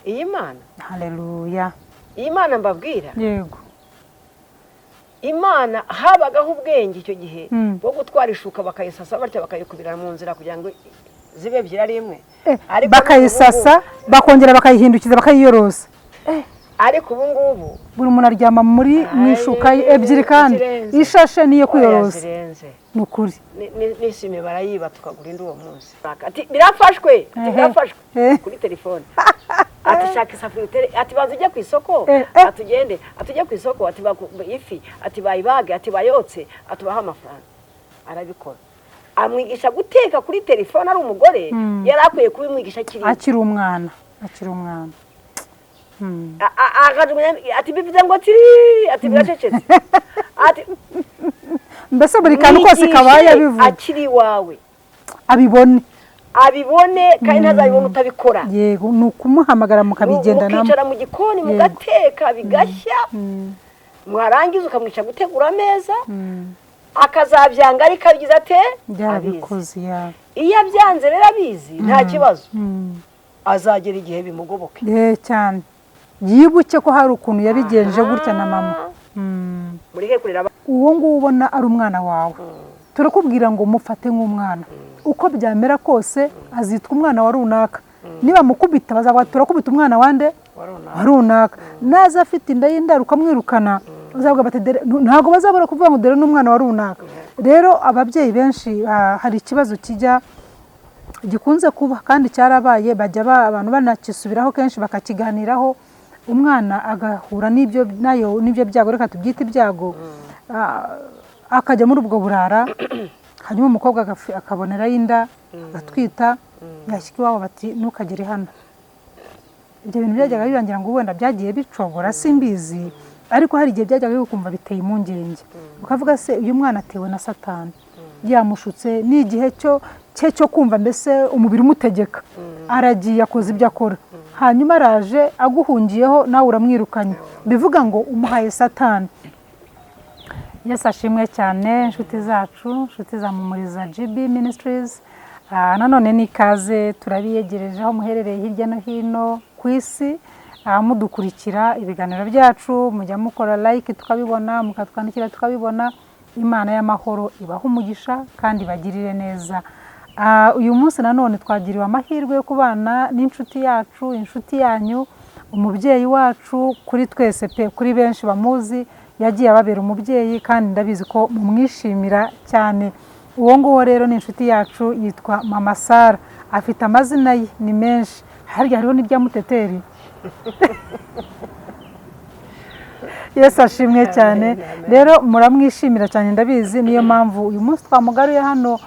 Iyi Mana, Haleluya. iyi Mana mbabwira, Imana habagaho ubwenge icyo gihe bwo gutwara ishuka, bakayisasa batya, bakayikubira mu nzira kugira ngo zibe ebyiri ari imwe. Ariko Bakayisasa, bakongera bakayihindukiza, bakayiyorosa. Ariko ubu ngubu Buri muntu aryama mu ishuka ye ebyiri kandi Zirenze. ishashe niyo Oya, kwiyorosa. Zirenze. Ni ukuri. N'isime barayiba, tukagura indi uwo munsi. Ati birafashwe, ati birafashwe kuri telefone, ati shaka isafuriya utere, ati banza ujye ku isoko, ati ugende, ati ujye ku isoko, ati ifi, ati bayibage, ati bayotse, ati ubahe amafaranga. Arabikora, amwigisha guteka kuri telefone ari umugore. Yari akwiye kubimwigisha akiri Akiri umwana, akiri umwana. Akajugunya, ati bivuze ngo tiri, ati biracecetse, ati Mbese buri kantu kose mwigishe kabaye abivuga. Akiri iwawe. Abibone. Abibone, kandi ntazabibone utabikora. Yego, ni ukumuhamagara mukabigendanamo. Mukicara mu gikoni, mugateka bigashya, mwarangiza ukamwica gutegura ameza, akazabyanga ariko abigize ate? Abizi. Byarabikoze ya. Iyo abyanze rero abizi, nta kibazo, azagera igihe bimugoboke. Cyane, yibuke ko hari ukuntu yabigenje gutya na mama. Mureke kurera Uwo nguwo ubona ari umwana wawe, turakubwira ngo mufate nk'umwana. Uko byamera kose azitwa umwana wa runaka. Niba mukubita, bazavuga turakubita umwana wande? Wa runaka. Naza afite inda y'indaro ukamwirukana, bazavuga bati ntabwo bazabura kuvuga ngo dore n'umwana wa runaka. Rero ababyeyi benshi, hari ikibazo kijya gikunze kuba kandi cyarabaye, bajya abantu banakisubiraho kenshi bakakiganiraho. Umwana agahura n'ibyo nayo n'ibyo byago, reka tubyite ibyago, akajya muri ubwo burara, hanyuma umukobwa akabonerayo inda, agatwita, yashyika iwabo bati ntukagere hano. Ibyo bintu byajyaga birangira ngo wenda byagiye bicogora, simbizi, ariko hari igihe byajyaga bikumva biteye impungenge, ukavuga se uyu mwana atewe na Satani, yamushutse, ni igihe cyo cye cyo kumva mbese umubiri umutegeka, aragiye akoze ibyo akora, hanyuma araje aguhungiyeho, nawe uramwirukanye, bivuga ngo umuhaye Satani. Yesu ashimwe cyane. Inshuti zacu, inshuti za Mumuriza GB Ministries, nanone ni ikaze turabiyegereje aho muherereye hirya no hino ku isi, mudukurikira ibiganiro byacu, mujya mukora like tukabibona, mukatwandikira tukabibona. Imana y'amahoro ibaha umugisha kandi ibagirire neza. Uyu munsi nanone twagiriwe amahirwe yo kubana n'inshuti yacu, inshuti yanyu, umubyeyi wacu kuri twese pe, kuri benshi bamuzi, yagiye ababera umubyeyi kandi ndabizi ko mumwishimira cyane. Uwo nguwo rero ni inshuti yacu, yitwa Mama Sara. Afite amazina ye ni menshi, harya hariho n'irya Muteteri. Yesu ashimwe cyane. Rero muramwishimira cyane, ndabizi, niyo mpamvu uyu munsi twamugaruye hano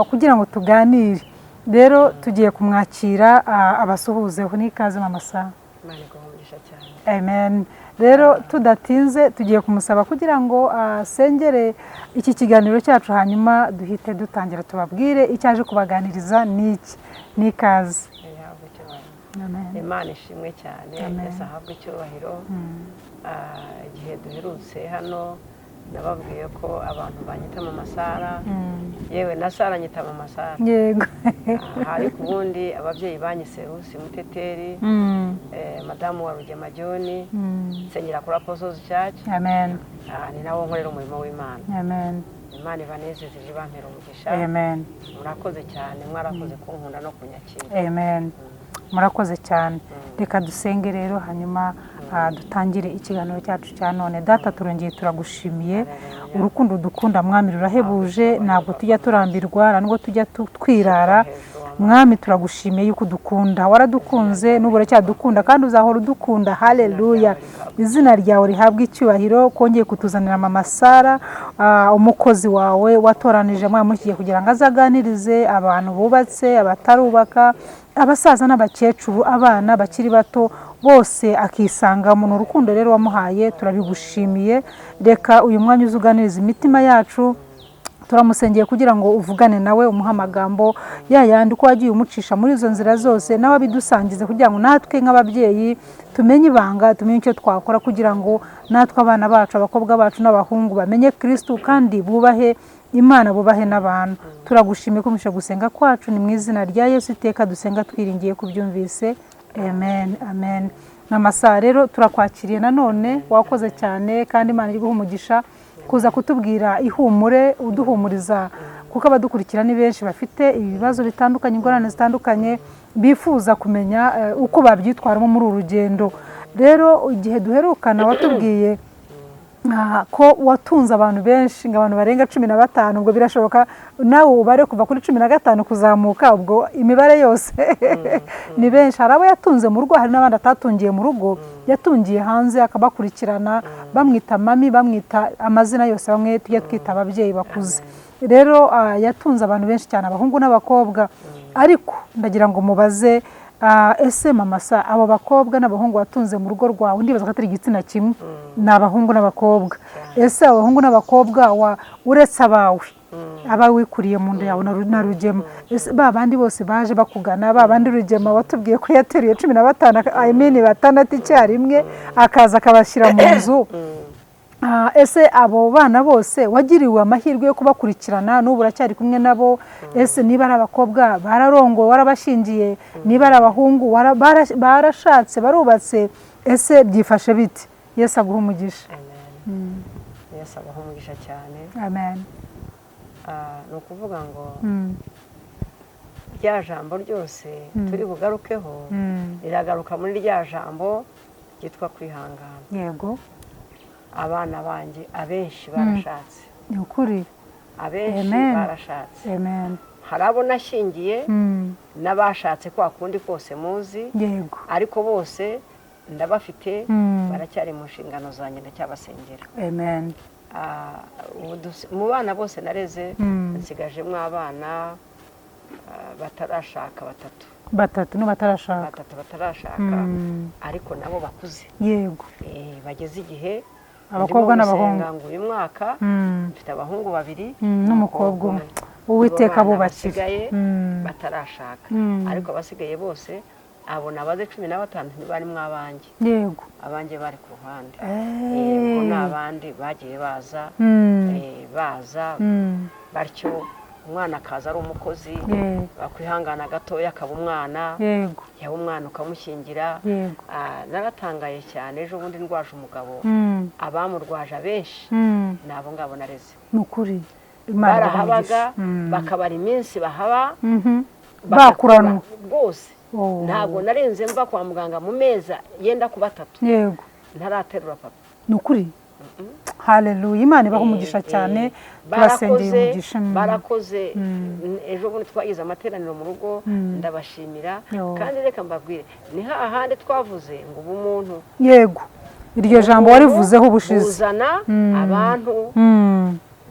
kugira ngo tuganire. Rero tugiye kumwakira, abasuhuzeho. N'ikaze, Mama Sara. Imana iguhe umugisha cyane. Amen. Rero tudatinze, tugiye kumusaba kugira ngo asengere iki kiganiro cyacu, hanyuma duhite dutangira tubabwire icyo aje kubaganiriza. Ni iki? N'ikaze. Ihabwe icyubahiro. Amen. Imana ishimwe cyane. Amen. Yesu ahabwe icyubahiro. Igihe duherutse hano nababwiye ko abantu banyita Mama Sara, yewe na Sara anyita Mama Sara. Ariko ubundi ababyeyi banyise Rusi Muteteri, madamu wa Rugema John, nsengera kuri Apostles Church. Amen. Ni nawo nkorera umurimo w'Imana. Amen. Imana ibanezeze, ibampera umugisha. Amen. Murakoze cyane, mwarakoze kunkunda no kunyakira. Amen. Murakoze cyane. Reka dusenge rero, hanyuma dutangire ikiganiro cyacu cya none. Data, turongeye turagushimiye urukundo dukunda, Mwami, rurahebuje, ntabwo tujya turambirwa, nta nubwo tujya twirara. Mwami, turagushimiye yuko udukunda, waradukunze, n'ubu uracyadukunda kandi uzahora udukunda. Haleluya, izina ryawe rihabwe icyubahiro. Kongeye kutuzanira Mama Sara, umukozi wawe watoranije, Mwami, muri iki gihe kugira ngo azaganirize abantu bubatse, abatarubaka, abasaza n'abakecuru, abana bakiri bato, bose akisangamo. Ni urukundo rero wamuhaye, turabigushimiye. Reka uyu mwanya uze uganiriza imitima yacu. Turamusengeye kugira ngo uvugane nawe, umuhe amagambo ya yandi uko wagiye umucisha muri izo nzira zose, nawe abidusangize kugira ngo natwe nk'ababyeyi tumenye ibanga, tumenye icyo twakora kugira ngo natwe abana bacu, abakobwa bacu n'abahungu, bamenye Kirisitu kandi bubahe Imana, bubahe n'abantu. Turagushimiye ko gusenga kwacu, ni mu izina rya Yesu iteka dusenga twiringiye kubyumvise. Amen, amen. Mama rero turakwakiriye nanone, wakoze cyane kandi Imana iri guha umugisha kuza kutubwira ihumure, uduhumuriza, kuko abadukurikira ni benshi bafite ibibazo bitandukanye, ingorane zitandukanye, bifuza kumenya uko babyitwaramo muri uru rugendo. Rero igihe duherukana watubwiye ko watunze abantu benshi, ngo abantu barenga 15. Ubwo birashoboka nawe ubare kuva kuri 15 kuzamuka, ubwo imibare yose ni benshi. Hari abo yatunze mu rugo, hari n'abandi atatungiye mu rugo, yatungiye hanze akabakurikirana, bamwita mami, bamwita amazina yose bamwe tujya twita ababyeyi bakuze. Rero yatunze abantu benshi cyane, abahungu n'abakobwa. Ariko ndagira ngo mubaze, ese Mama Sa, abo bakobwa n'abahungu watunze mu rugo rwawe, ndibaza ko atari igitsina kimwe, ni abahungu n'abakobwa, ese abahungu n'abakobwa uretse abawe, abawe wikuriye mu nda yawe na Rugema, ese ba bandi bose baje bakugana, ba bandi Rugema watubwiye ko yateruye 15, I mean 6 icyarimwe, akaza akabashyira mu nzu, ese abo bana bose wagiriwe amahirwe yo kubakurikirana, n'ubu uracyari kumwe nabo? Ese niba ari abakobwa bararongowe, warabashingiye? Niba ari abahungu barashatse, barubatse? Ese byifashe bite? Yesu aguha umugisha. Amen. Yesu abaha umugisha cyane. Amen. Ni ukuvuga ngo rya jambo ryose turi bugarukeho riragaruka muri rya jambo ryitwa kwihangana. Abana banjye abenshi barashatse. Ni ukuri. Abenshi Amen. barashatse. Amen. Hari abo nashyingiye n'abashatse kwa kundi kose muzi, ariko bose ndabafite, baracyari mu nshingano zanjye, ndacyabasengera. Amen. Ubu mu bana bose nareze, nsigajemo abana batarashaka batatu. Batatu no batarashaka. Batatu batarashaka, ariko nabo bakuze. Bageze igihe. Abakobwa Ndimo n'abahungu. gusenga ngo uyu mwaka mfite abahungu babiri n'umukobwa umwe. Uwiteka Nibo bana abubakire. basigaye batarashaka. Ariko abasigaye bose, abo nabaze 15, ntibarimo abanjye. Abanjye bari ku ruhande. Ubwo ni abandi bagiye baza, baza batyo, umwana akaza ari umukozi, bakwihangana gatoya akaba umwana, yaba umwana ukamushyingira. Naratangaye cyane ejo bundi ndwaje umugabo, abamurwaje abenshi ni abo ngabo nareze. Ni ukuri, Imana ibahe Barahabaga, umugisha. Bakabara iminsi bahaba, Bakuranwa. bagakura rwose. Ntabwo narenze mva kwa muganga mu mezi yenda kuba 3 ntaraterura papa. Ni ukuri, haleluya, Imana ibahe umugisha cyane, turasengeye Barakoze, umugisha. barakoze. Ejo bundi twagize amateraniro mu rugo, ndabashimira. Kandi reka mbabwire, ni hahandi twavuze ngo ubumuntu Yego, iryo jambo warivuzeho ubushize. buzana abantu.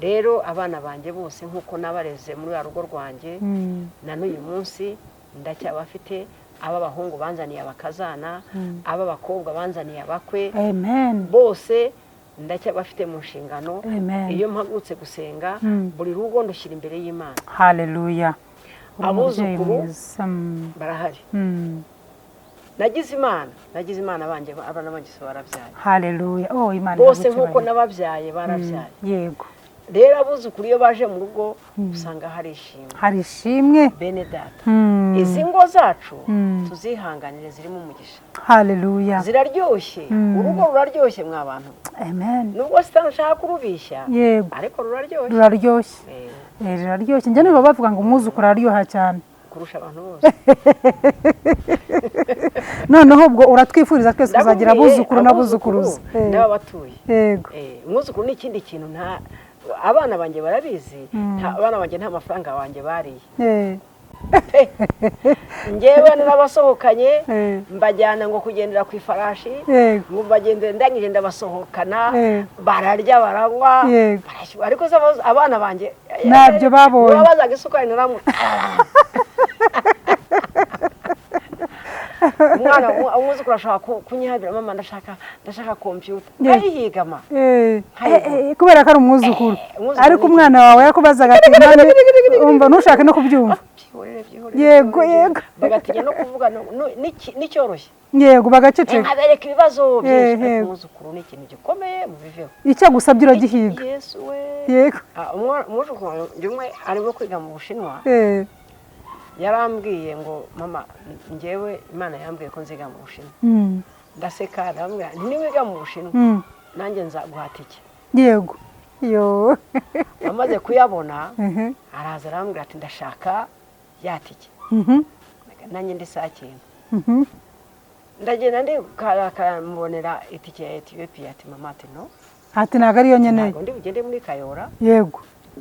Rero abana banjye bose, nk'uko nabareze muri ya rugo rwanjye, na n'uyu munsi ndacyabafite. Ab'abahungu banzaniye abakazana, ab'abakobwa banzaniye abakwe. Amen. Bose ndacyabafite mu nshingano. Amen. Iyo mpagurutse gusenga, buri rugo ndushyira imbere y'Imana. Haleluya, uri umubyeyi Abuzukuru mwiza. Barahari. Nagize Imana banjye, abana banjye se barabyaye. Haleluya, oh, Imana Bose ihabwe nk'uko icyubahiro. nababyaye barabyaye. Rero abuzukuru iyo baje mu rugo, usanga hari ishimwe. Hari ishimwe. Bene data, izi ngo zacu tuzihanganire, zirimo umugisha. Haleluya. Ziraryoshye. Urugo ruraryoshye mwa bantu. Amen. Nubwo sitani ushaka kurubishya, ariko ruraryoshye. Ruraryoshye. Ruraryoshye. Njya niba bavuga ngo umwuzukuru araryoha cyane kurusha abantu bose. Noneho ubwo uratwifuriza twese kuzagira Ndakubwiye, abuzukuru n'abuzukuruza. N'ababatuye. Umwuzukuru ni ikindi kintu. Nta abana banjye barabizi, abana banjye nta mafaranga banjye bariye. Njyewe narabasohokanye, mbajyana ngo kugendera ku ifarashi, ngo mbagendere, ndangije ndabasohokana, bararya, baranywa, barashyuha. Ariko se abana banjye Ntabyo babonye. Babazaga isukari naramu umwana, umwuzukuru ashobora kunyihabira, mama ndashaka kompiyuta, nkayihigama. Nkayigura. Kubera ko ari umwuzukuru. Umwuzukuru Ariko ni umwana wawe yakubazaga ati mami, umva ntushake no kubyumva. Byihorere, byihorere, byihorere. Bagatinya no kuvuga n'icyoroshye. Yego, bagaceceka. Nkabereka ibibazo byinshi. Ariko umwuzukuru ni ikintu gikomeye, mubiveho. Icyo agusabye uragihiga. Yesu we! Umwuzukuru wanjye umwe arimo kwiga mu Bushinwa. Yarambwiye ngo: "Mama, njyewe Imana yambwiye ko nziga mu Bushinwa." Ndaseka, ndamubwira nti: "Niwiga mu Bushinwa, nanjye nzaguha tike." Yego yo. Amaze kuyabona, araza arambwira ati: "Ndashaka ya tike." Nanjye ndi saa cyenda, ndagenda ndikamubonera itike ya Etiyopiya. Ati: "Mama," ati, "no." Ati: "Ntabwo ariyo nkeneye." "Ntabwo ndi bugende muri Kayora,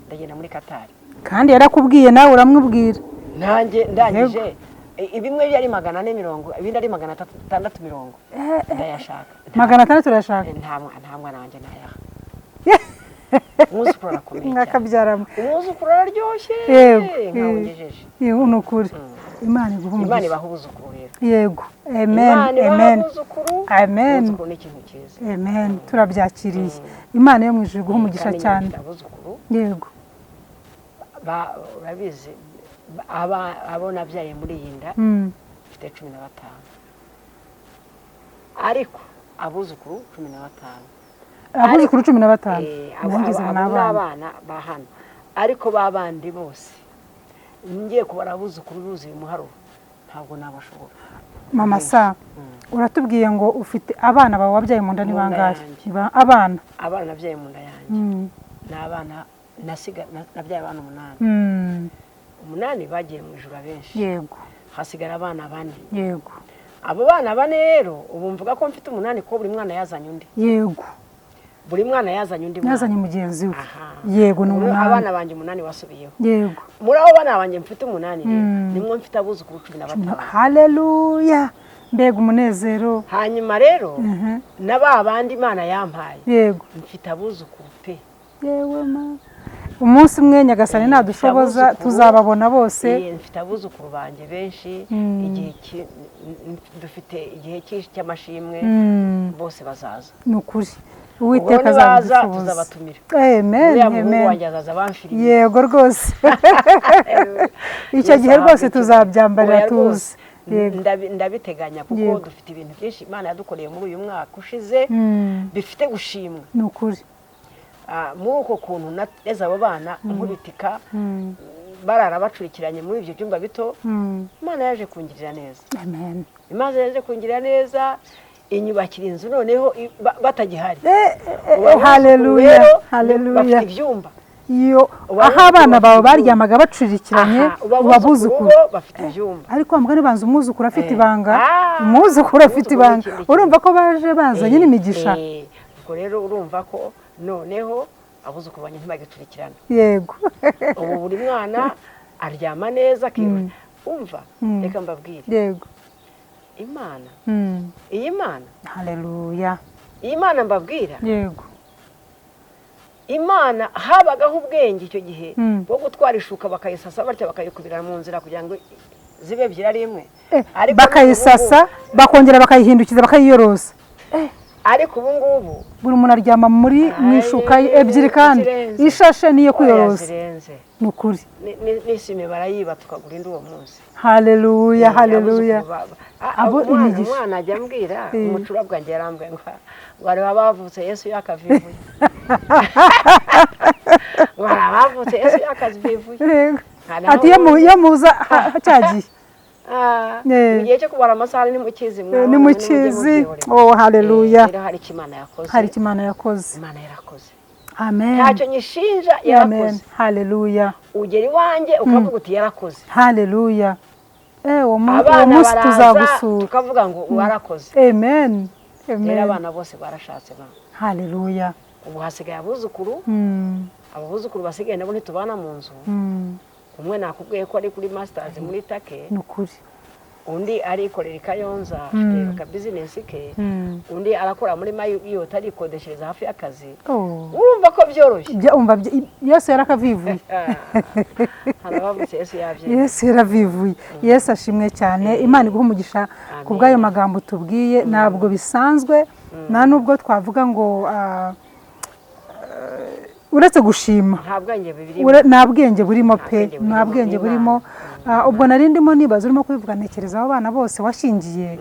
ndagenda muri Katari." Kandi yarakubwiye, nawe uramubwira. Nanjye ndangije, bimwe byari 420, ibindi ari 620, ndayashaka. 600 urayashaka. Nta mwana wanjye nayaha. Umwuzukuru arakomeye cyane. Mwakabyaramo. Umwuzukuru araryoshye. Nkawe ngejeje. Yego, ni ukuri, Imana iguha Imana umugisha. ibaha ubuzukuru rero. Yego, amen. Imana ibaha Amen. abuzukuru. Amen. Umwuzukuru ni ikintu cyiza. Amen, turabyakiriye. Imana yo mu ijuru iguha umugisha Kandi nyine cyane. mfite abuzukuru. Urabizi, abo nabyaye muri iyi nda, mfite 15, ariko abuzukuru 15. Abuzukuru 15. Abo Nangize abo ni ni abana. Abana ba hano, ariko ba bandi bose ngiye kubara abuzukuru buzuye umuharuro, ntabwo nabashobora. Mama sa, uratubwiye ngo ufite abana bawe wabyaye mu nda ni Mu nda bangahe? yanjye. Ni abana. Abana nabyaye mu nda yanjye ni abana nasiga nabyaye abana umunani. Umunani bagiye mu ijuru abenshi, hasigara abana bane. Abo bana bane rero, ubu mvuga ko mfite umunani kuko buri mwana yazanye undi. Buri mwana yazanye undi mwana. Yazanye mugenzi we. Aha. Yego, ni Ubu umunani. Abana banjye umunani basubiyeho. Muri abo bana banjye mfite umunani rero, nimwo mfite abuzukuru 15. Haleluya, mbega umunezero! Hanyuma rero na ba bandi Imana yampaye, mfite abuzukuru pe. Yewe ma, umunsi umwe Nyagasani nadushoboza mfite abuzukuru. tuzababona bose. Mfite abuzukuru banjye benshi. Igihe dufite igihe cyinshi cy'amashimwe, bose bazaza. Ni ukuri, Ubwo Uwiteka nibaza azabidushoboza. tuzabatumira. Amen. Uriya muhungu Amen. wanjye azaza bamfiriye. Yego rwose, icyo gihe rwose tuzabyambarira. Oya Tuzi. rwose. Yego. Ndabiteganya kuko dufite ibintu byinshi Imana yadukoreye muri uyu mwaka ushize bifite gushimwa. Ni ukuri. Muri uko kuntu nareze abo bana nkubitika, barara bacurikiranye muri ibyo byumba bito, Imana yaje kungirira neza. Amen. Imana yaje kungirira neza, inyubakira inzu noneho batagihari. Ubu abuzukuru Haleluya. rero Haleluya. bafite ibyumba. Iyo Ubu aho abana abuzukuru bawe bafite baryamaga bacurikiranye, Aha, ubu ubu abuzukuru abuzukuru bo bafite ibyumba. Ariko wa mugani, banza umwuzukuru afite ibanga. Umwuzukuru afite Umwuzukuru ni ibanga. ikindi kintu. Urumva ko baje bazanye n'imigisha. Ubwo rero urumva ko noneho abuzukuru banjye ntibagicurikirana. Ubu buri mwana aryama neza akirura. Umva, reka mbabwire. Imana, iyi Mana, Haleluya. iyi Mana mbabwira, Imana habagaho ubwenge icyo gihe bwo gutwara ishuka, bakayisasa batya, bakayikubira mu nzira kugira ngo zibe ebyiri ari imwe. Ariko Bakayisasa, bakongera bakayihindukiza, bakayiyorosa. Ariko ubu ngubu Buri muntu aryama muri mu ishuka ye ebyiri kandi zirenze. ishashe niyo Oya, kwiyorosa. zirenze. Ni ukuri. N'isime barayiba, tukagura indi uwo munsi. Haleluya, haleluya. Abuzukuru Abo umwana imigisha. Umwana ajya ambwira, umucura bwanjye yarambwiye ngo bareba bavutse Yesu yakavivuye, ngo hari abavutse Yesu yakavivuye. Nta naho Ati iyo muza cya gihe. Mu gihe cyo kubara amasaha ni mukizi mwana. Ni mukizi. Oh, haleluya. Rero hari icyo Imana yakoze. Hari icyo Imana yakoze. Imana yarakoze. Amen. Ntacyo nyishinja. Amen. Yarakoze. Haleluya. Ugera iwanjye ukavuga uti: "Yarakoze." Haleluya. Uwo Abana munsi baraza tuzagusura. tukavuga ngo: "Warakoze." Amen. Rero Amen. abana bose barashatse ba. Haleluya. Ubu hasigaye abuzukuru. Abo buzukuru basigaye nabo ntitubana mu nzu. Umwe nakubwiye ko ari kuri masters muri Take. Ni ukuri. Undi arikorera i Kayonza, afite aka business ke. Undi arakora muri Marriott, arikodeshereza hafi y'akazi. Urumva ko byoroshye. Umva, Yesu yarakavivuye. Hari abavutse Yesu yabyemeye. Yesu yaravivuye. Yesu ashimwe cyane. Imana iguha umugisha ku bw'ayo magambo tubwiye. Ntabwo bisanzwe, nta nubwo twavuga ngo uretse gushima. Nta bwenge bibirimo. Nta bwenge burimo pe. Bwenge Nta burimo, bwenge ni burimo. Ubwo nari ndimo nibaza urimo kubivuga, ntekereza abo bana bose washingiye,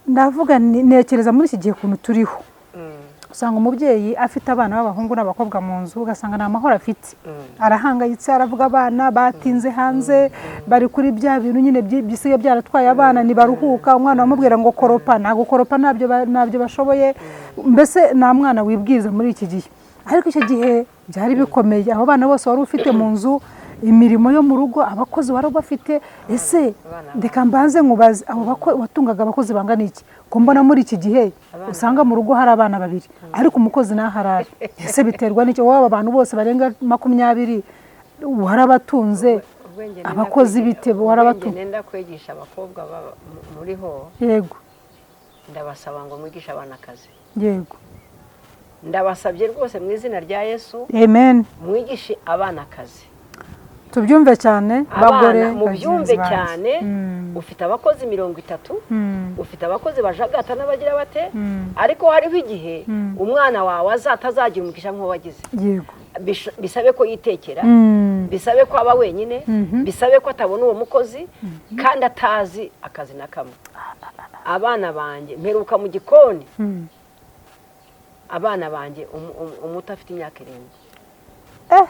ndavuga ntekereza muri iki gihe ukuntu turiho. Usanga umubyeyi afite abana b'abahungu n'abakobwa mu nzu, ugasanga nta mahoro afite, arahangayitse, aravuga abana batinze hanze, bari kuri bya bintu nyine bisigaye byaratwaye abana, ntibaruhuka. Umwana bamubwira ngo koropa, ntabwo koropa, ntabyo bashoboye. Mbese nta mwana wibwiriza muri iki gihe, ariko icyo gihe byari bikomeye. Abo bana bose wari ufite mu nzu, imirimo yo mu rugo, abakozi wari ubafite. Ese reka mbanze nkubaze, abo watungaga abakozi bangana iki? Ko mbona muri iki gihe usanga mu rugo hari abana babiri ariko umukozi ntaharare, ese biterwa n'icyo? Wowe aba bantu bose barenga 20 warabatunze, abakozi bite warabatunze? Nenda kwigisha abakobwa muriho. Ndabasaba ngo mwigishe abana akazi. Ndabasabye rwose mu izina rya Yesu. Amen. Mwigishe abana akazi. Tubyumve cyane, bagore Abana mubyumve bagenzi banjye. cyane. Ufite abakozi 30, ufite abakozi bajagata n'abagira bate, ariko hariho igihe umwana wawe azatazagira umugisha nk'uwo wagize. Bisabe ko yitekera, bisabe ko aba wenyine, bisabe ko atabona uwo mukozi kandi atazi akazi na kamwe. Abana banjye mperuka mu gikoni, abana banjye umuto afite imyaka 7.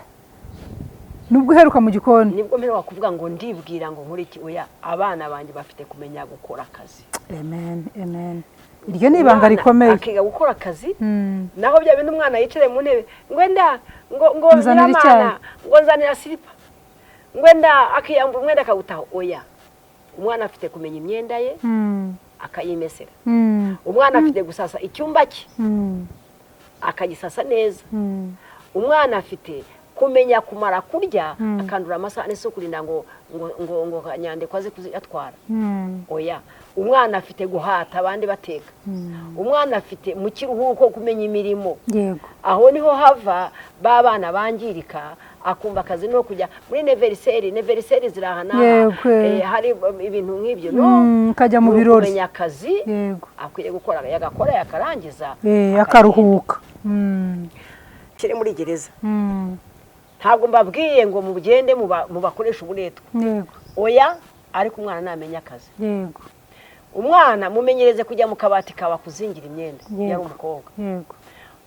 Nubwo uheruka mu gikoni? Nibwo mperuka kuvuga ngo ndibwira ngo nkore iki. Oya, abana banjye bafite kumenya gukora akazi. Amen, amen. Iryo ni ibanga Umwana rikomeye. akiga gukora akazi. Naho bya bindi umwana yicaye mu ntebe ngo enda ngo Nzanira nyiramana, icyayi. ngo nzanira silipa, ngo enda, akiyambura umwenda akawutaha. Oya, umwana afite kumenya imyenda ye, akayimesera. Umwana afite gusasa icyumba cye, akagisasa neza. Umwana afite kumenya kumara kurya akandura amasahani, si ukurinda ngo nyandiko aze kuziyatwara. Oya, umwana afite guhata abandi bateka. Umwana afite mu kiruhuko kumenya imirimo. Aho niho hava ba bana bangirika, akumva akazi no kujya muri anniversaire, anniversaire ziri aha n'aha. Hari ibintu nk'ibyo, no Kajya mu ni birori. ukumenya akazi akwiye gukora, yagakora yakarangiza, Akaruhuka. Kiri muri gereza. Ntabwo mbabwiye ngo mugende mubakoreshe uburetwa. Oya, ariko umwana namenya akazi. Umwana mumenyereze kujya mu kabati kawe kuzingira imyenda, yari umukobwa.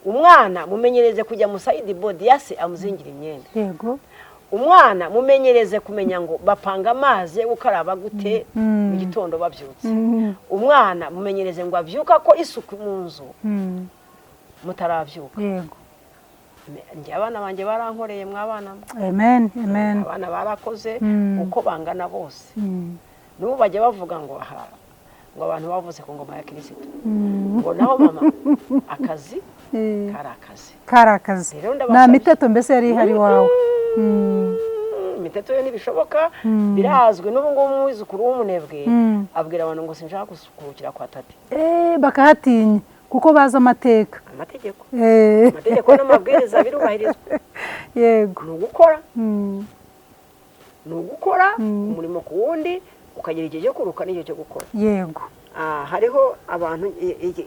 Umwana mumenyereze kujya mu sideboard ya se amuzingira imyenda. Umwana mumenyereze kumenya ngo bapanga amazi yo gukaraba gute mu gitondo babyutse. Umwana mumenyereze ngo abyuke akora isuku mu nzu mutarabyuka. Njye abana banjye barankoreye, mwabana mwe. Amen, amen. Abana barakoze uko bangana bose. N'ubu bajya bavuga ngo aha ngo abantu bavuze ku ngoma ya Kirisito, ngo naho mama akazi kari akazi. Kari akazi. Rero Nta ndabasabye. miteto mbese yari ihari iwawe. Imiteto yo ntibishoboka, birazwi. N'ubu ngubu umwuzukuru w'umunebwe abwira abantu ngo sinshaka gusukurukira kwa tate. Bakahatinya kuko bazi amateka. Amategeko, amategeko n'amabwiriza birubahirizwa. Ni ugukora, ni ugukora umurimo ku wundi, ukagira igihe cyo kuruhuka n'igihe cyo gukora. Hariho abantu,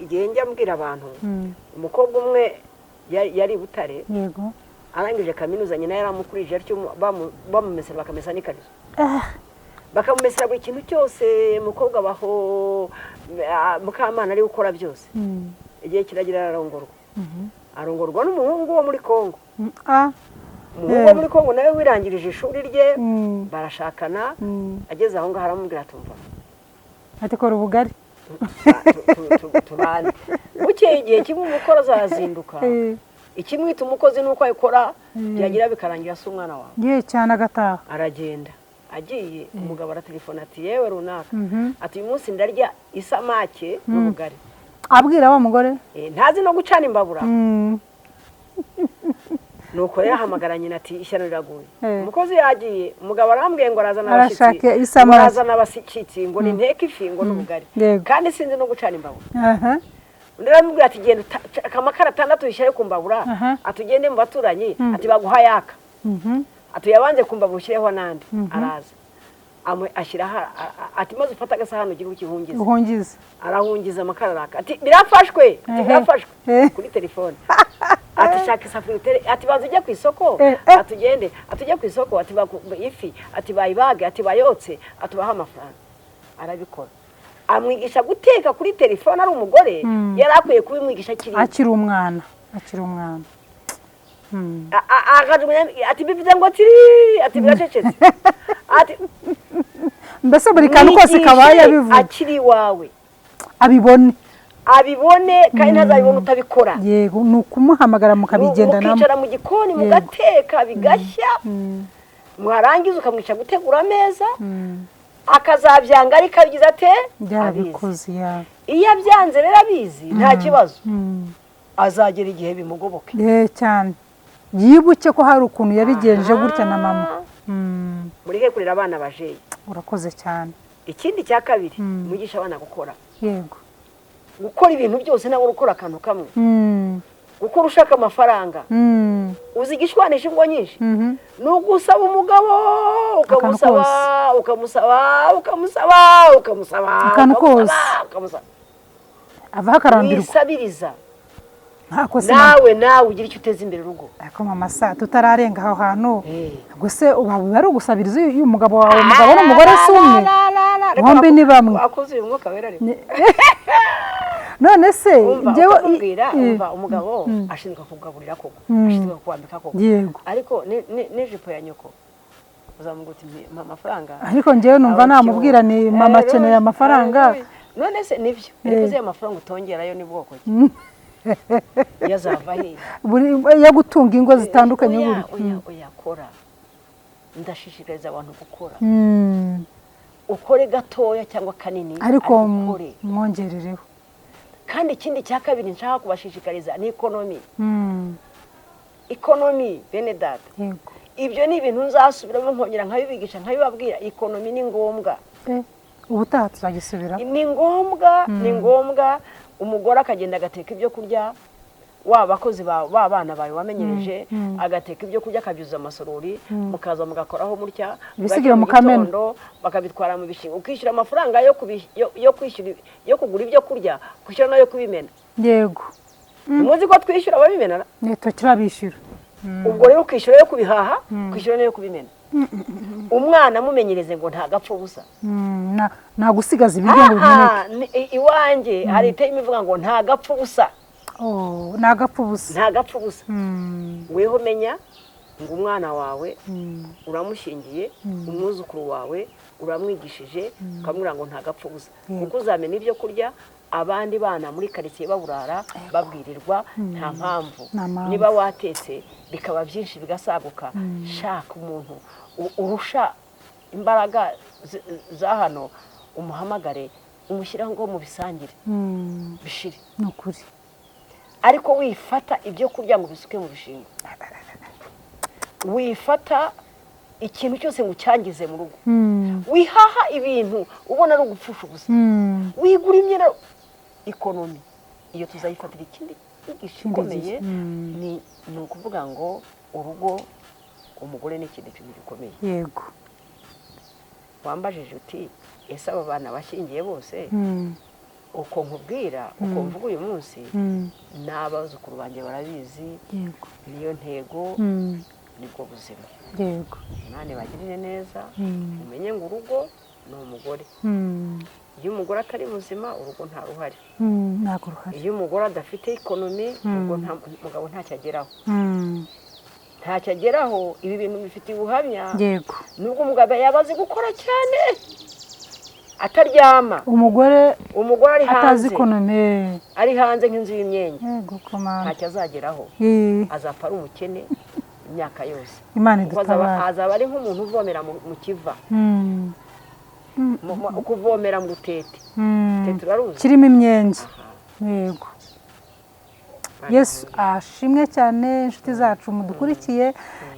igihe njya mbwira abantu, umukobwa umwe yari i Butare, arangije kaminuza, nyina yaramukurije atyo, bamumesera, bakamesa n'ikariso, bakamumesera buri kintu cyose. Umukobwa abaho, Mukamana ari gukora byose. Igihe kiragira ararongorwa, arongorwa n'umuhungu wo muri Kongo. Umuhungu wo muri Kongo nawe wirangirije ishuri rye, barashakana. Ageze aho ngaho aramubwira atumva Ati kora ubugari. Tubane. Bukeye igihe kimwe umukoro azazinduka, ikimwita umukozi ni uko ayikora, byagira bikarangira si umwana wawe. Ye cyane, agataha. Aragenda, agiye umugabo aratelefona ati yewe runaka, ati uyu munsi ndarya isamake n'ubugari. Abwira wa mugore. Ntazi no gucana imbabura. Nuko rero ahamagara nyina ati ishyano riraguye, umukozi yagiye, umugabo arambwiye ngo arazana Arashaka abashyitsi, isamake. ngo arazana abashyitsi, ngo ninteke ifi, ngo n'ubugari, kandi sinzi no gucana imbabura. Undi aramubwira ati genda amakara atandatu uyishyire ku mbabura, ati ugende mu baturanyi, ati baguha yaka, ati uyabanze ku mbabura ushyireho n'andi. Araza ashyiraho, ati maze ufate agasahani ugire ukihungize. Uhungize. Arahungiza, amakara araka, ati birafashwe, ati birafashwe. Kuri telefone ati shaka isafuriya utere, ati banza ujye ku isoko, ati ugende, ati ujye ku isoko, ati ifi, ati bayibage, ati bayotse, ati ubahe amafaranga. Arabikora. Amwigisha guteka kuri telefone ari umugore, yari akwiye kubimwigisha akiri Akiri umwana, akiri umwana. Akajugunya ati bivuze ngo tiri, ati biracecetse, ati Mbese buri kantu kose mwigishe kabaye abivuga. Akiri iwawe. Abibone. Abibone, kandi ntazabibone utabikora. Yego, ni ukumuhamagara mukabigendanamo. Mukicara mu gikoni, mugateka bigashya, mwarangiza ukamwica gutegura ameza, akazabyanga ariko abigize ate? Abizi. Byarabikoze ya. Iyo abyanze rero abizi, nta kibazo, azagera igihe bimugoboke. Eh, cyane, yibuke ko hari ukuntu yabigenje gutya na mama. Mureke kurera abana bajeyi. Urakoze cyane. Ikindi cya kabiri, mwigisha abana gukora. Gukora ibintu byose, ntabwo gukora akantu kamwe. Gukora ushaka amafaranga. Uzi igishwanisha ingo nyinshi? Ni ugusaba umugabo, ukamusaba, ukamusaba, ukamusaba, ukamusaba, Akantu ukamusaba, kose. ukamusaba. Avaho akarambirwa. Wisabiriza. Ntako se? Nawe ugira icyo uteza imbere urugo. Ariko mama, sa tutararenga aho hantu, ubwo se uba ari ugusabiriza iyo umugabo wawe, umugabo n'umugore si umwe, bombi ni bamwe. Wakoze uyu mwuka wera ariko. None se Umva, njyewe ukamubwira, umva, umugabo ashinzwe kugaburira koko, ashinzwe kukwambika koko, ariko n'ijipo ya nyoko uzamuga uti mpa amafaranga. Ariko njyewe numva namubwira ni mama akeneye amafaranga. None se nibyo? Ariko uzi ayo mafaranga utongerayo ni bwoko ki? Yazava hehe? Buri yo gutunga ingo zitandukanye. Oya, buri oya, oya, kora. Ndashishikariza abantu gukora. Ukore gatoya cyangwa kanini, ariko ukore. Mwongerereho. Kandi ikindi cya kabiri nshaka kubashishikariza ni economy. Economy, bene data. Ibyo ni ibintu nzasubiramo nkongera nkabibigisha, nkabibabwira. Economy ni ngombwa. Ubutaha tuzagisubira. Ni ngombwa, ni ngombwa. Umugore akagenda agateka ibyo kurya, wa bakozi ba bana bawe wamenyereje, agateka ibyo kurya, akabyuzuza amasorori, mukaza mugakoraho mutya. Ibisigaye bugacya mu mukamena. gitondo bakabitwara mu bishinga, ukishyura amafaranga yo kwishyura, yo kugura ibyo kurya, kwishyura n'ayo kubimena. Muzi ko twishyura ababimena? Neto kirabishyura. Ubwo rero ukishyura yo kubihaha, ukishyura n'ayo kubimena. Umwana amumenyereze ngo ntagapfa ubusa. Nta gusigaza ibiryo ngo bimeneke. Ah, iwanjye hari iteme ivuga ngo ntagapfa ubusa. Oh, ntagapfa ubusa. Ntagapfa ubusa. Weho menya ngo umwana wawe uramushyingiye, umwuzukuru wawe uramwigishije, ukamubwira ngo ntagapfa ubusa, kuko uzamena ibyo kurya abandi bana muri karitsiye baburara, babwirirwa, nta mpamvu. Nta mpamvu. Niba watetse bikaba byinshi bigasaguka, shaka umuntu urusha imbaraga za hano, umuhamagare, umushyireho ngo mubisangire, bishire. Ni ukuri. Ariko wifata ibyo kurya ngo ubisuke mu bishinga, wifata ikintu cyose ngo ucyangize mu rugo, wihaha ibintu ubona ari ugupfusha ubusa, wigura imyenda. Economy iyo tuzayifatira ikindi nyigisho Ikindi ikomeye. gihe. Ni ukuvuga ngo urugo, umugore ni ikindi kintu gikomeye. Wambajije uti ese aba bana bashyingiye bose? Uko nkubwira, uko mvuga uyu munsi, n'abazukuru banjye barabizi. Niyo ntego, nibwo buzima. Imana ibagirire neza. Umenye ngo urugo ni umugore. Iyo umugore atari muzima, urugo nta ruhari. Ntabwo ruhari. Iyo umugore adafite economy, ubwo umugabo ntacyo ageraho, ntacyo ageraho. Ibi bintu bifitiye ubuhamya. Nubwo umugabo yaba azi gukora cyane, ataryama, umugore umugore ari atazi hanze, economy, ari hanze nk'inzu y'imyenge, Yego komanda. ntacyo azageraho. Azapfa ari umukene imyaka yose. Imana Kuko azaba, idutabara. azaba ari nk'umuntu uvomera mu kiva, kuvomera mu rutete. Rutete uraruzi? Kirimo imyenge, yego. Imana Yesu ashimwe cyane. Inshuti zacu mudukurikiye,